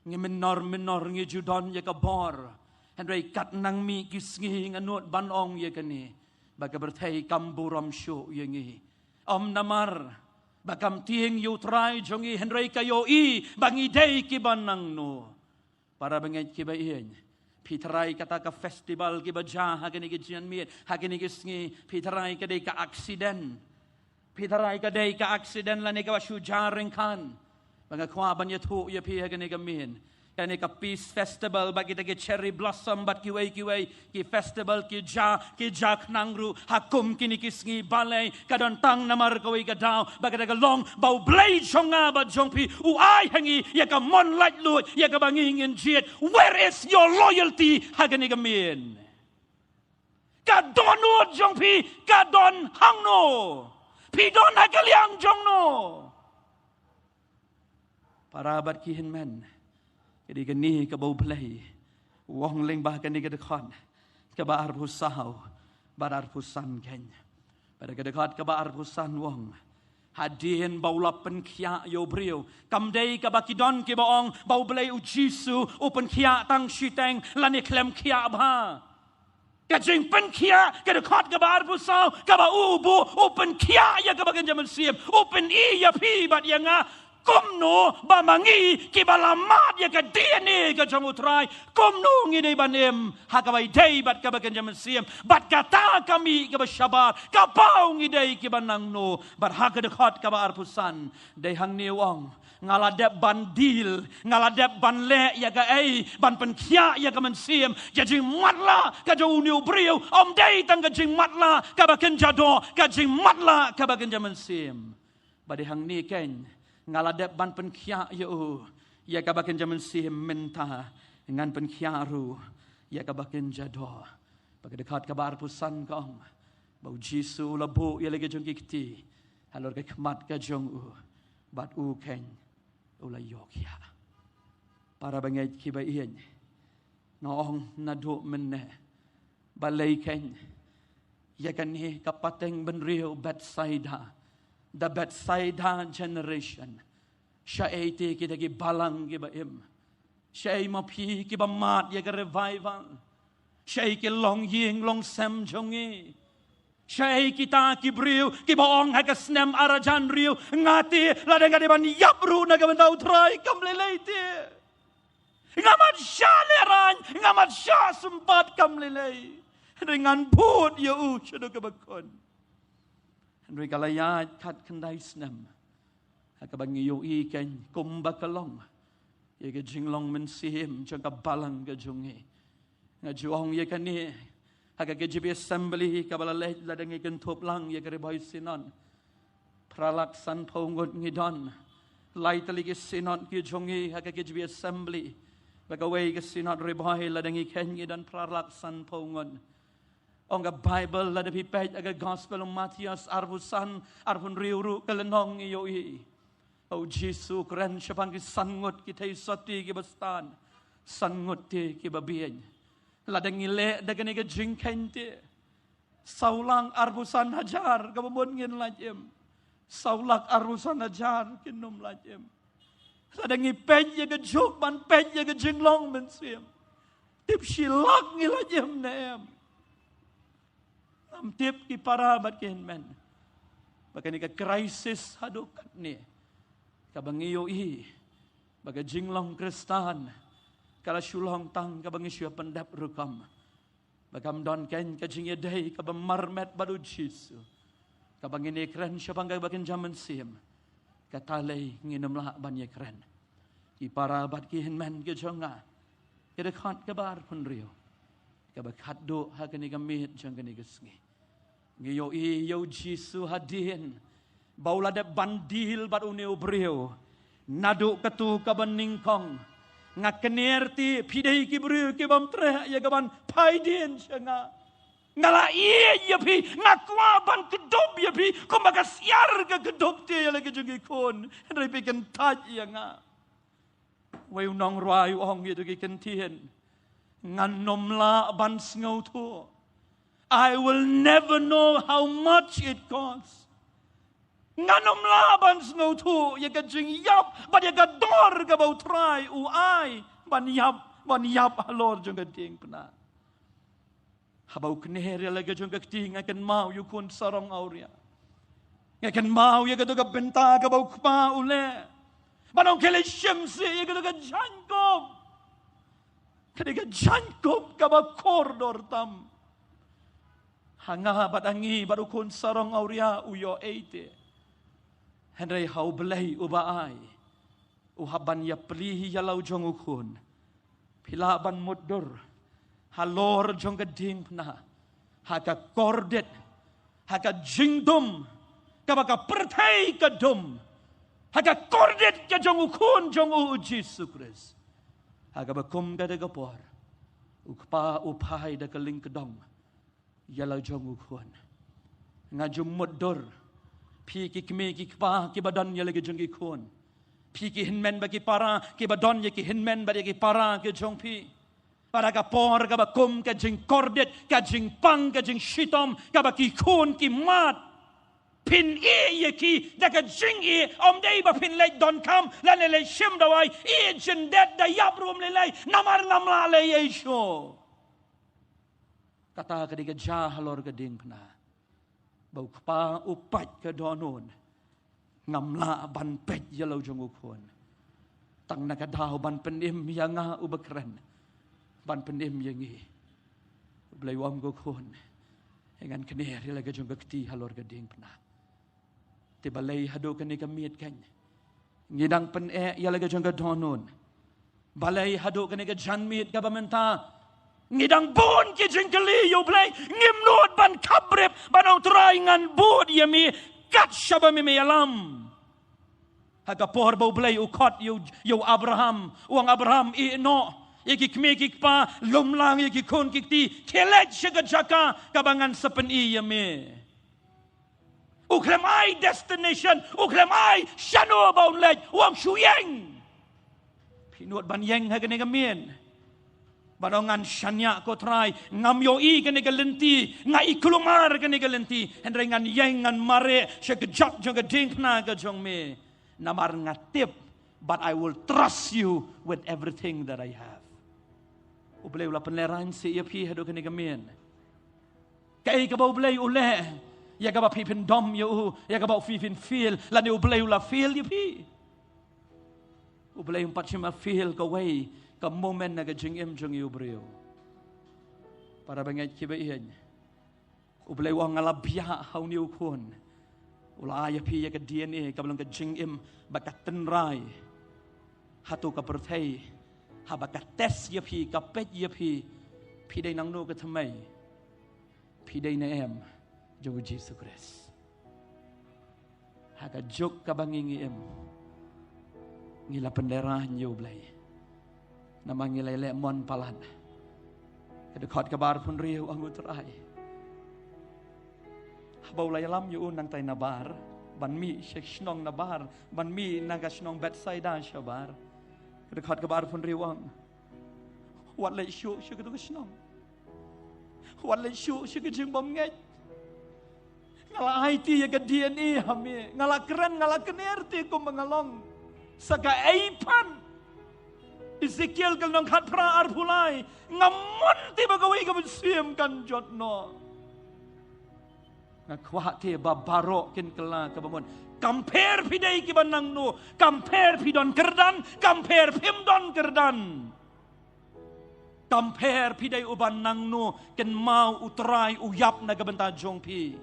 Ngi mynnor mynnor ngi ju don ïa ka bor, hynrei kat nang mih ki sngi, nga nud ban ong ïa kane, ba ka pyrthei kam burom shuh ïa ngi. Ym namar ba kam tieng ïa u Trai jong ngi, hynrei ka ïohi ba ngi dei kiba nangno. Para bangeit kiba ïeit, phi tharai kata ka festival kiba jia ha kine ki janmiet, ha kine ki sngi, phi tharai ka dei ka accident? Phi tharai ka dei ka accident lane kaba shu jia ryngkat? Ba nga kwah ban ïathuh ïa phi ha kane ka miet, kane ka Peace Festival bad kita ki Cherry Blossom bad kiwei kiwei ki festival ki jia, ki jia khnang ruh ha kum kine ki sngi. Balei? Ka don tang namar kawei ka daw, ba kata ka long ba U Blei jong nga bad jong phi u ai ha ngi ïa ka mon laitluid ïa kaba ngi ngin jied. Where is your loyalty ha kane ka miet? Ka dohnud jong phi ka don hangno? Phi don ha ka liang jong no? Para bad ki hynmen, ka dei kane kaba U Blei u ong lyngba kane ka dkhot kaba arphew saw bad arphew san keiñ. Bad ka dkhot kaba arphew san u ong, hadien ba u la pynkhiah ïa u briew. Kam dei kaba ki don kiba ong ba U Blei, u Jisu, u pynkhiah tang shiteng lane khlem khiah bha. Ka jingpynkhiah, ka dkhot kaba arphew saw, kaba u buh, u pynkhiah ïa kaba kynja mynsiem, u pyni ïa phi bad ïa nga kumno ba ma ngi kiba la mad ïa ka D N A ka jong u Trai, kumno ngi dei ban im ha kaba ïadei bad kaba kynja mynsiem. Bad kata ka mih kaba shabar, ka paw ngi dei kiba nangno. Bad ha ka dkhot kaba arphew san, dei hangne u ong, nga la dep ban deal, nga la dep ban leh ïa kaei, ban pynkhiah ïa ka mynsiem. Ka jingmatlah ka jong une u briew ym dei tang ka jingmatlah kaba kynja doh, ka jingmatlah kaba kynja mynsiem. Ba dei hangne keiñ, nga la dep ban pynkhiah ïa u ïa kaba kynja mynsiem, mynta ngan pynkhiah ruh ïa kaba kynja doh. Bad ka dkhot kaba arphew san ka ong, Ba u Jisu u la buh ïa la ki jong ki kti halor ka khmat ka jong u, bad u khein u la ïoh khia. Para bangeit kiba ïeit, nga ong naduh mynne, balei khein ïa kane ka pateng bynriew Bethsaida, the Bethsaida generation? Shaei te kita ki balang kiba im? Shaei ma phi kiba mad ïa ka revival? Shaei ki longïing longsem jong ngi? Shaei kita ki briew kiba ong ha ka snem ar hajar hynriew, nga te lada nga dei ban ïap ruh na ka bynta u Trai kam lei lei te. Ngam mat shah lehraiñ, ngam mat shah sympat kam lei lei. Hynrei ngan bud ïa u shaduh kaba khun. Hynrei ka la ïaid khatkhyndai snem ha kaba ngi ïohi khein kumba ka long ïa ka jinglong mynsiem jong ka balang ka jong ngi. Nga ju ong ïa kane ha ka K J B Assembly kaba la leit lada ngi kynthup lang ïa ka Ri Bhoi Synod. Phra lak sanphew ngut ngi don. Lai tylli ki synod ki jong ngi ha ka K J B Assembly. Bad kawei ka synod Ri Bhoi lada ngi khein ngi don phra lak sanphew ngut. Ong ka Baibl lada phi peit ha ka Gospel u Mathaios arphew san, arphew hynriew ruh ka lynnong ngi ïohi ba u Jisu u kren shaphang ki san ngut ki theisotti kiba stad, san ngut te kiba bieit. Lada ngi leh da kane ka jingkhein te, saw lak arphew san hajar kaba mut ngin lait im. Saw lak arphew san hajar kin ym lait im. Lada ngi peit ïa ka juk ban peit ïa ka jinglong mynsiem, tip shi lak ngi lait im ne em? Ngam tip ki para bad ki hynmen. Ba kane ka crisis haduh katne kaba ngi ïohi ba ka jinglong Khristan ka la shu long tang kaba ngi shu pyndep rukom. Ba kam don khein ka jingïadei kaba marmet bad u Jisu, kaba ngin ïakren shaphang kaba kynja mynsiem. Kata lei ngin ym lah ban ïakren. Ki para bad ki hynmen ki jong nga, ka dkhot kaba arphew hynriew, kaba khatduh ha kane ka miet jong kane ka sngi. Ngi ïohi ïa u Jisu hadien ba u la dep ban deal bad une u briew. Naduh katu kaba nyngkong, nga kner te phi dei ki briew ki bym treh ïa ka ban phai dien sha nga. Nga la ïeit ïa phi, nga kwah ban kdup ïa phi kumba ka siar ka kdup te ïa la ki jong ki khun. Hynrei phi kyntait ïa nga. Wei u nongrwai u ong ïa tu ki kyntien, ngan ym lah ban sngewthuh. I will never know how much it costs. Ngan ym lah ban sngewthuh ïa ka jingïap bad ïa ka dor kaba u Trai u ai ban ïap, ban ïap halor jong ka diengphna. Haba u kner ïa la ka jong ka kti, nga kynmaw ïa u khun sarong awria. Nga kynmaw ïa katu ka bynta kaba u kpa u leh. Ban ong khie leit shim sih ïa katu ka jaiñkup. Ka dei ka jaiñkup kaba kordor tam. Ha nga bad ha ngi bad u khun sarong awria u ïoh ei te. Hynrei ha U Blei uba ai, u hap ban ïapli ïa la u jong u khun. Phi lah ban mutdur halor jong ka diengphna ha ka kordit, ha ka jingdum kaba ka pyrthei ka dum, ha ka kordit ka jong u khun jong u, u Jisu Khrist. Ha kaba kum kata ka por u kpa u phai da ka lyngkdong ïa la jong u khun. Nga ju mutdur, phi ki kmie ki kpa kiba don ïa la ki jong ki khun, phi ki hynmen bad ki para kiba don ïa ki hynmen bad ïa ki para ki jong phi. Bad ha ka por kaba kum ka jingkordit, ka jingpang, ka jingshitom kaba ki khun ki mad, phin ïeh ïa ki da ka jingïeh. Ym dei ba phin leit donkam lane leit shim dawai, ïeh jyndet da ïap ruh ym lei lei namar ngam lah leh ei ei shuh. Kata ka dei ka jia halor ka diengphna. Ba u kpa u peit ka dohnud, ngam lah ban peit ïa la u jong u khun. Tang na ka daw ban pynim ïa nga uba kren, ban pynim ïa ngi. U Blei u ong ko khun, ngan kner ïa la ka jong ka kti halor ka diengphna. Te balei haduh kane ka miet khein ngi dang pyneh ïa la ka jong ka dohnud? Balei haduh kane ka janmiet kaba mynta ngi dang bun ki jingkylli ïa U Blei? Ngim nud ban khapbrip ban ong, Trai, ngan bud ïa me kat shaba me me ïalam. Ha ka por ba U Blei u khot ïa u, ïa u Abraham, u ong, Abraham, ïeh noh, Ïa ki kmie ki kpa, lum lang ïa ki khun ki kti, khie leit sha ka jaka kaba ngan sa pyni ïa me. U khlem ai destination, u khlem ai shano ba un leit, u ong shu ïeng. Phi nud ban ïeng ha kane ka miet. Bad ong ngan shaniah ko Trai, ngam ïohi kane ka lynti, nga i kulmar kane ka lynti, hynrei ngan ïeng ngan mareh sha ka jop jong ka diengphna ka jong me. Namar nga tip, but I will trust you with everything that I have. U Blei u la pynlehraiñ seh ïa phi haduh kane ka miet. Kaei kaba U Blei u leh, ïa kaba phi pyndom ïa u, ïa kaba phi phin fail, lane U Blei u la fail ïa phi. U Blei um pat shym la fail kawei ka moment na ka jingim jong u briew. Para bangeit kiba ïeit, U Blei u ong nga la biah ha une u khun. U la ai ïa phi ïa ka D N A kaba long ka jingim ba ka tynrai. Hato ka pyrthei haba ka test ïa phi, ka peit ïa phi, phi dei nangno ka thymmei? Phi dei ne em jong u Jisu Khrist? Ha ka juk kaba ngi ngi im, ngi la pynlehraiñ ïa U Blei. Namar ngi la leh mon palat. Ka dkhot kaba arphew hynriew ong u Trai, haba u la ïalam ïa u nangtai nabar, ban mih sha shnong nabar, ban mih na ka shnong Bethsaida shabar. Ka dkhot kaba arphew hynriew ong, wat leit shuh sha katu ka shnong. Wat leit shuh sha ka jingbymngeit. Nga la aiti ïa ka D N A ha me. Nga la kren, nga la kner te kumba nga long. Sa kaei pat? Ezekiel ka lynnong khatphra arphew lai. Ngam mon te ba kawei ka mynsiem kan jot noh. Nga kwah te ba baroh kin kylla kaba mut. Kam pher phi dei kiba nangno, kam pher phi don kyrdan, kam pher phim don kyrdan. Kam pher phi dei uba nangno, kynmaw U Trai u ïap na ka bynta jong phi.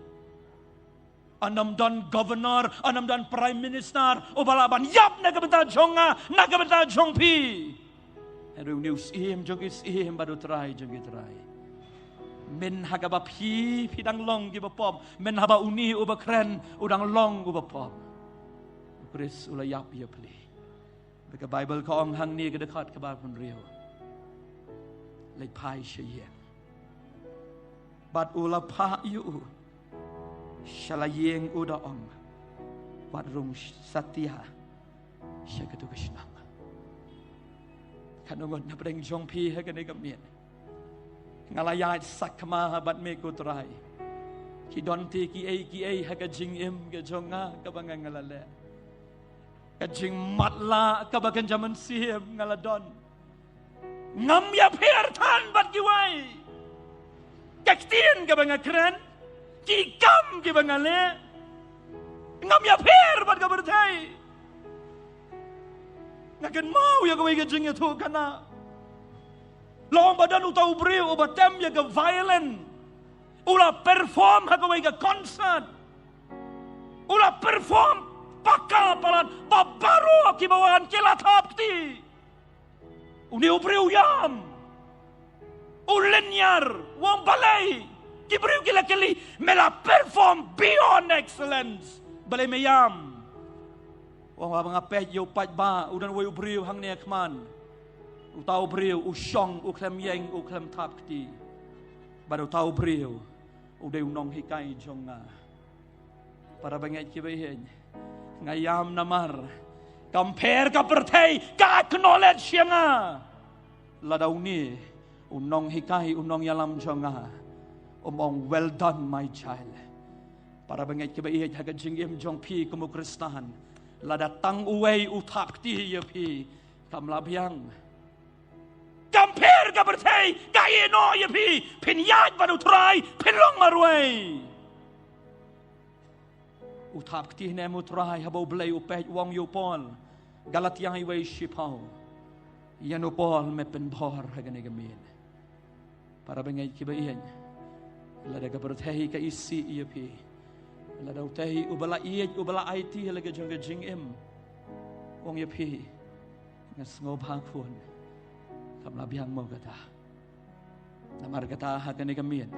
Yn ym don governor, yn ym don prime minister uba lah ban ïap na ka bynta jong nga, na ka bynta jong phi. Hynrei une u Syiem jong ki syiem bad U Trai jong ki trai. Mynha kaba phi, phi dang long kiba pop, mynha ba une uba kren u dang long uba pop, U Khrist u la ïap ïa phi. Bad ka Baibl ka ong hangne, ka dkhot kaba arphew hynriew, leit phai sha ïing. Bad u la phah ïa u sha la ïing, u da ong, wat rung satia sha katu ka shnong. Katno ngut na pdeng jong phi ha kane ka miet? Nga la ïaid sakma bad me ko Trai. Ki don te kiei kiei ha ka jingim ka jong nga kaba nga, nga la leh. Ka jingmatlah kaba kynja mynsiem nga la don. Ngam ïapher than bad kiwei. Ka ktien kaba nga kren, ki kam kiba nga leh, ngam ïapher bad ka pyrthei. Nga kynmaw ïa kawei ka jingïathuhkhana. Long ba don uta u briew uba tem ïa ka violin. U la perform ha kawei ka concert. U la perform pakka palat, ba baroh kiba wan ki la thap kti. Une u briew u ïam. U lynñiar, u ong balei? Ki briew ki la kylli, me la perform beyond excellence. Balei me ïam? U ong, haba nga peit ïa u paidbah, u don uwei u briew hangne ha khmat. Uta u briew u shong, u khlem ïeng, u khlem thap kti. Bad uta u briew u dei u nonghikai jong nga. Para bangeit kiba ïeit, nga ïam namar kam pher ka pyrthei ka acknowledge ïa nga. Lada une u nonghikai, u nongïalam jong nga um ong, well done, my child. Para bangeit kiba ïeit, ha ka jingim jong phi kum u Khristan, lada tang uwei u thap kti ïa phi, kam lah biang. Kam pher ka pyrthei ka ïehnoh ïa phi, phin ïaid bad u Trai, phin long marwei. U thap kti ne em u Trai? Haba U Blei u peit, u ong ïa u Paul, Galatia wei shiphew, ïa u Paul me pynbor ha kane ka miet. Para bangeit kiba ïeit, lada ka pyrthei ka isih ïa phi, lada utei uba la ïeit, uba la aiti ha la ka jong ka jingim, u ong ïa phi, nga sngewbha khun, kam lah biang mo kata. Namar kata ha kane ka miet,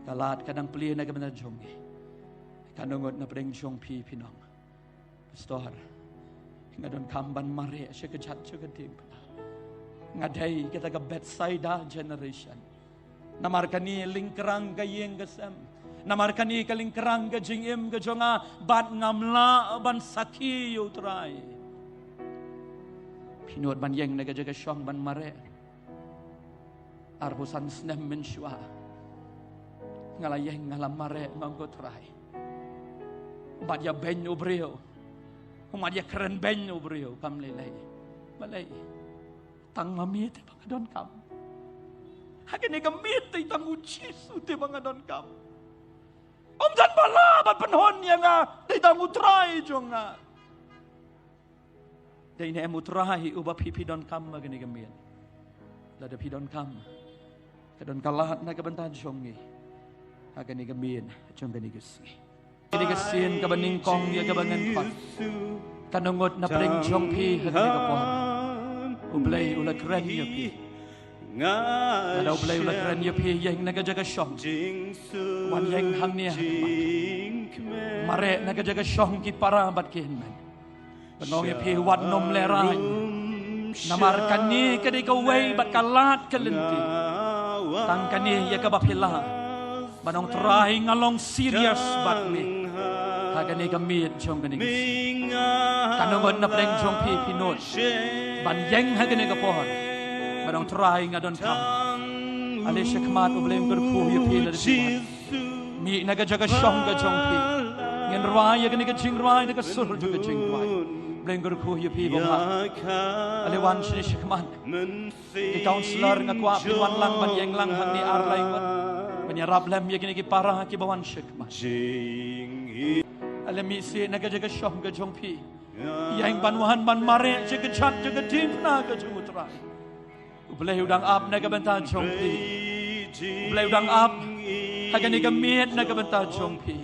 ka lad ka dang plie na ka bynta jong ngi. Katno ngut na pdeng jong phi phin ong, Pastor, nga donkam ban mareh sha ka jait jong ka diengphna. Nga dei kata ka Bethsaida generation. Namar kane lyngkrang ka ïing ka sem. Namar kane ka lyngkrang ka jingim ka jong nga, bad ngam lah ban sakhi ïa u Trai. Phi nud ban ïeng na ka jaka shong ban mareh. Arphew san snem mynshuwa nga la ïeng, nga la mareh, nga ong ko Trai, mad ïa beiñ u briew, mad ïa kren beiñ u briew, kam lei lei. Balei? Tang ma me te ba nga donkam. Ha kane ka miet te tang u Jisu te ba nga donkam. Ym don ba lah ban pynhun ïa nga, te tang u Trai jong nga. Dei ne em u Trai uba phi phi donkam ha kane ka miet? Lada phi donkam, ka don ka lad na ka bynta jong ngi ha kane ka miet jong kane ka sngi. Kane ka sien kaba nyngkong ïa kaba ngan khot, kan ngut na pdeng jong phi ha kane ka por. U Blei u la kren ïa phi. Lada U Blei u la kren ïa phi, ïeng na ka jaka shong. Wan ïeng hangne ha khmat. Mareh na ka jaka shong ki para bad ki hynmen. Ban ong ïa phi, wat nym lehraiñ. Namar kane ka dei kawei bad ka lad ka lynti. Tang kane ïa kaba phi lah ban ong Trai, nga long serious bad me ha kane ka miet jong kane ka sngi. Kan ngut na pdeng jong phi, phi nud ban ïeng ha kane ka por ban ong Trai, nga donkam. Ale sha khmat, U Blei un kyrkhu ïa phi lada phi wan. Mih na ka jaka shong ka jong phi. Ngin rwai ïa kane ka jingrwai da ka sur jong ka jingrwai. U Blei un kyrkhu ïa phi bha. Ale wan shane sha khmat. Ki councillor, nga kwah phin wan lang ban ïeng lang hangne ar lai ngut ban ïarap lem ïa kine ki para kiba wan sha khmat. Ale mih seh na ka jaka shong ka jong phi. Ïeng ban wan ban mareh sha ka jaka diengphna ka jong U Trai. U Blei u dang ap na ka bynta jong phi. U Blei u dang ap ha kane ka miet na ka bynta jong phi.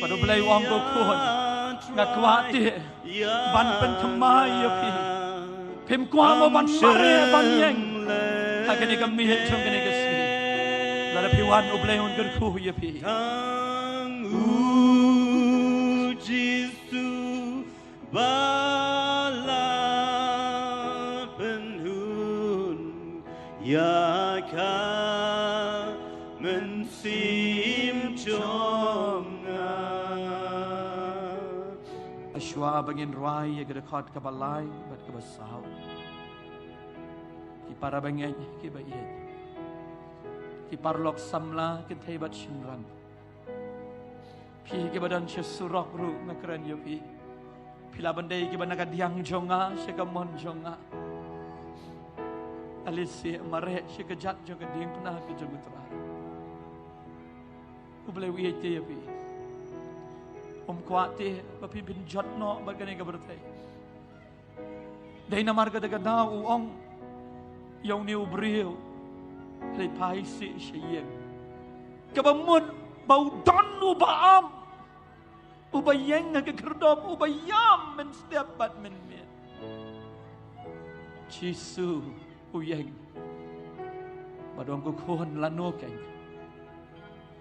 Bad U Blei u ong, ko khun, nga kwah te ban pynthymmai ïa phi. Phim kwah mo ban mareh ban ïeng ha kane ka miet jong kane ka sngi? Lada phi wan, U Blei un kyrkhu ïa phi. Tang u Jisu ba la pynhun ïa ka mynsiem jong nga. Shuwa ba ngin rwai ïa ka dkhot kaba lai bad kaba saw, ki para bangeit kiba ïeit, ki paralok samla kynthei bad shynrang, phi kiba don sha surok ruh, nga kren ïa phi. Phi lah ban dei kiba na ka diang jong nga sha ka mon jong nga. Ale seh mareh sha ka jaka jong ka diengphna ka jong U Trai. U Blei u ïeit te ïa phi. Um kwah te ba phi pynjot noh bad kane ka pyrthei. Dei namar kata ka daw u ong ïa une u briew, leit phai seh sha ïing. Kaba mut ba u don uba ap, uba ïeng ha ka khyrdop, uba ïam mynstep bad mynmiet. Jisu u ïeng bad u ong, ko khun, lano keiñ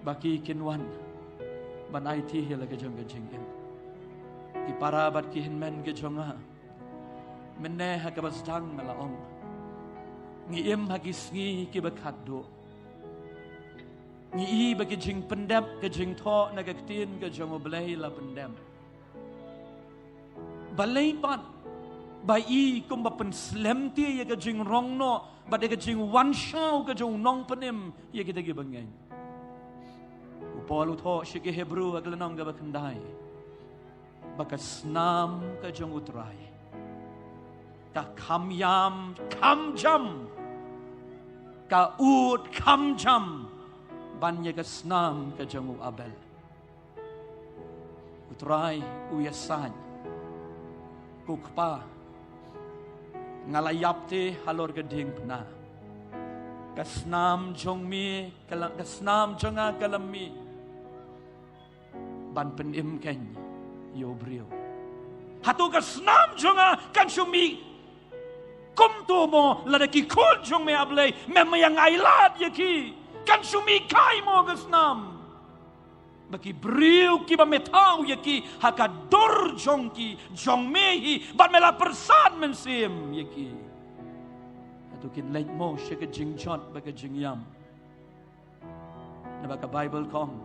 ba ki kin wan ban aiti ïa la ka jong ka jingim? Ki para bad ki hynmen ka jong nga, mynne ha kaba sdang nga la ong, ngi im ha ki sngi kiba khatduh. Ngi i ba ka jingpyndep, ka jingthoh na ka ktien ka jong U Blei la pyndep. Balei pat ba i kumba pynslem te ïa ka jingrong noh bad ïa ka jingwan shaw ka jong u nongpynim ïa kita kiba ngeit? U Paul u thoh sha ki Hebru ha ka lynnong kaba khyndai ba ka snam ka jong U Trai ka kham ïam kham jam, ka ud kham jam ban ïa ka snam ka jong u Abel. U Trai u ïasaid, ko Kpa, nga la ïap te halor ka diengphna. Ka snam jong me ka la, ka snam jong nga ka la mih ban pynim keiñ ïa u briew. Hato ka snam jong nga kan shu mih kumto mo? Lada ki khun jong me, A Blei, mem ïa nga ailad ïa ki, kan shu mih kai mo ka snam? Ba ki briew kiba me thaw ïa ki ha ka dur jong ki, jong me hi, bad me la pyrsad mynsiem ïa ki. To kin leit mo sha ka jingjot bad ka jingïam. Naba ka Baibl ka ong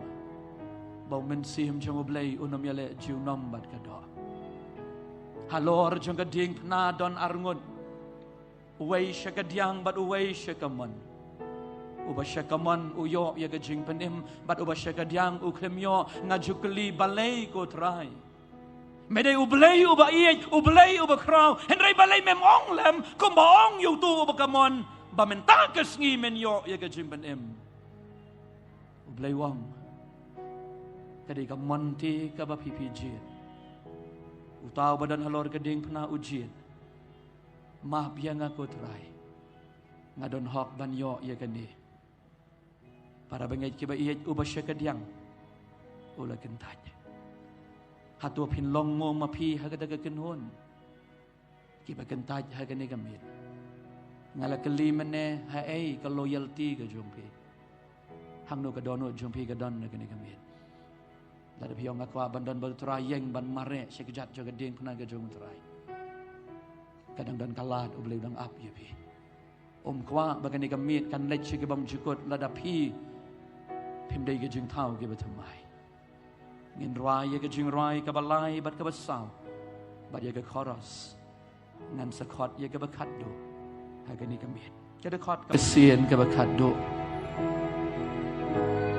ba u Mynsiem jong U Blei un ym ïaleh junom bad ka doh. Halor jong ka diengphna don arngut, uwei sha ka diang bad uwei sha ka mon. Uba sha ka mon u ïoh ïa ka jingpynim, bad uba sha ka diang u khlem ïoh. Nga ju kylli balei, ko Trai? Me dei U Blei uba ïeit, U Blei uba khraw, hynrei balei mem ong lem kumba ong ïa uto uba ka mon, ba mynta ka sngi men ïoh ïa ka jingpynim? U Blei u ong, ka dei ka mon te kaba phi phi jied. Uta uba don halor ka diengphna u jied. Map ïa nga, ko Trai, nga don hok ban ïoh ïa kane. Para bangeit kiba ïeit, uba sha ka diang u la kyntait. Hato phin long mo ma phi ha kata ka kynhun kiba kyntait ha kane ka miet? Nga la kylli mynne, haei ka loyalty ka jong phi? Hangno ka dohnud jong phi ka don ha kane ka miet? Lada phi ong, nga kwah ban don bad U Trai, ïeng ban mareh sha kjat jong ka diengphna ka jong U Trai, ka dang don ka lad U Blei u dang ap ïa phi. Um kwah ba kane ka miet kan leit sha ki bymjukut lada phi phim dei ki jingthaw kiba thymmai. Ngin rwai ïa ka jingrwai kaba lai bad kaba saw, bad ïa ka chorus ngan sa khot ïa kaba khatduh ha kane ka miet. Ka dkhot ka sien kaba khatduh,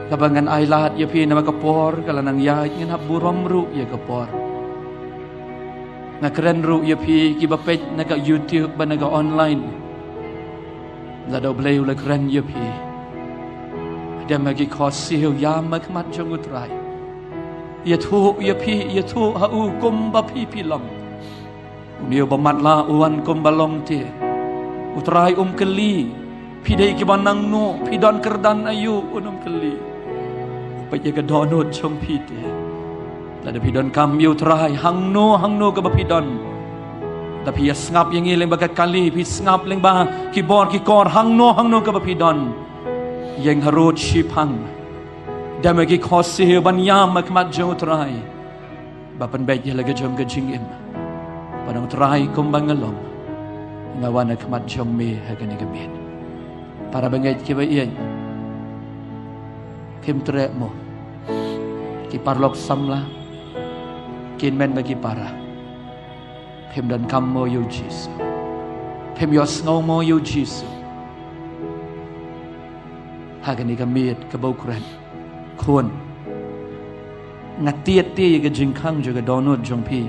kaba ngan ailad ïa phi namar ka por ka la nang ïaid, ngan hap burom ruh ïa ka por. Nga kren ruh ïa phi kiba peit na ka YouTube bad na ka online. Lada U Blei u la kren ïa phi, dem ha ki khohsiew, ïam ha khmat jong U Trai. Ïathuh ïa phi, ïathuh ha u kumba phi phi long. Une uba matlah u wan kumba long te. U Trai um kylli phi dei kiba nangno, phi don kyrdan aïu, un ym kylli. U peit ïa ka dohnud jong phi te. Lada phi donkam ïa U Trai hangno hangno kaba phi don, lada phi ïa sngap ïa ngi lyngba ka kali, phi sngap lyngba ki bor ki kor, hangno hangno kaba phi don, ïeng harud shiphang. Dem ha ki khohsiew ban ïam ha khmat jong U Trai, ba pynbeit ïa la ka jong ka jingim, ba ong, Trai, kumba nga long, nga wan ha khmat jong me ha kane ka miet. Para bangeit kiba ïeit, phim treh mo? Ki paralok samla, ki hynmen bad ki para, phim donkam mo ïa U Jisu? Phim ïohsngew mo ïa U Jisu ha kane ka miet kaba u kren? Khun, nga tied te ïa ka jingkhang jong ka dohnud jong phi.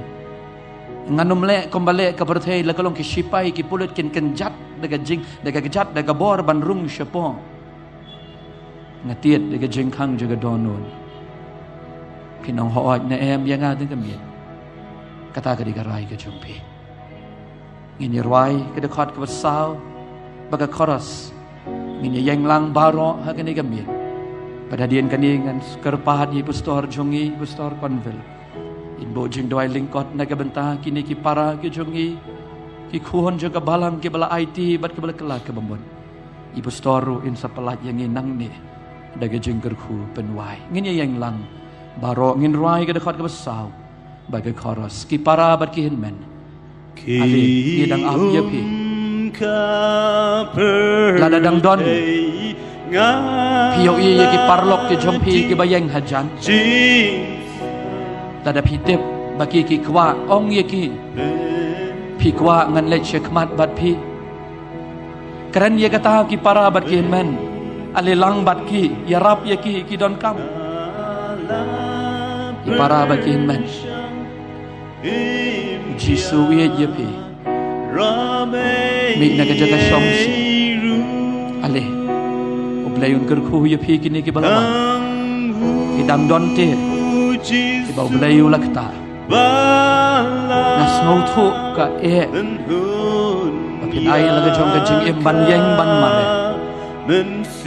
Ngan ym leh kumba leh ka pyrthei, la ka long ki shipai ki pulit kin kynjat da ka jing, da ka kjat, da ka bor ban rung shapoh. Nga tied da ka jingkhang jong ka dohnud. Phin ong hooid ne em ïa nga ha kane ka miet? Kata ka dei ka rai ka jong phi. Ngin ïa rwai ka dkhot kaba saw bad ka chorus. Ngin ïa ïeng lang baroh ha kane ka miet. Bad hadien kane ngan kyrpad ïa i pastor jong ngi, i pastor Conville, in buh jingduwai lyngkot na ka bynta kine ki para ki jong ngi, ki khun jong ka balang kiba la aiti bad kiba la kylla kaba mut. I pastor ruh in sa pyllait ïa ngi nangne da ka jingkyrkhu pynwai. Ngin ïa ïeng lang baroh, ngin rwai ka dkhot kaba saw bad ka chorus. Ki para bad ki hynmen, ale, ngi dang ap ïa phi. Lada dang don phi ïohi ïa ki paralok ki jong phi kiba ïeng hajan, lada phi tip ba ki ki kwah, ong ïa ki, phi kwah ngan leit sha khmat bad phi. Kren ïa kata ki para bad ki hynmen. Ale, lang bad ki, ïarap ïa ki, ki donkam. Ki para bad ki hynmen, U Jisu u ïeit ïa phi. Mih na ka jaka shong sha. Ale, U Blei un kyrkhu ïa phi kine kiba la wan. Ki dang don te kiba U Blei u la ktah. Nga sngewthuh kaei ba phin ai la ka jong ka jingim ban ïeng ban mareh.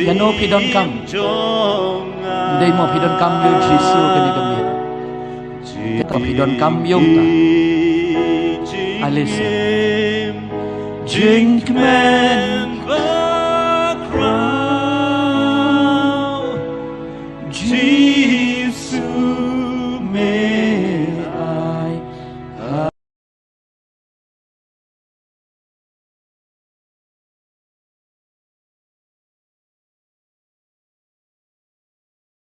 Ïano phi donkam? Ym dei mo phi donkam ïa U Jisu kane ka miet? Te phi donkam ïa uta? Ale seh. Jingkmen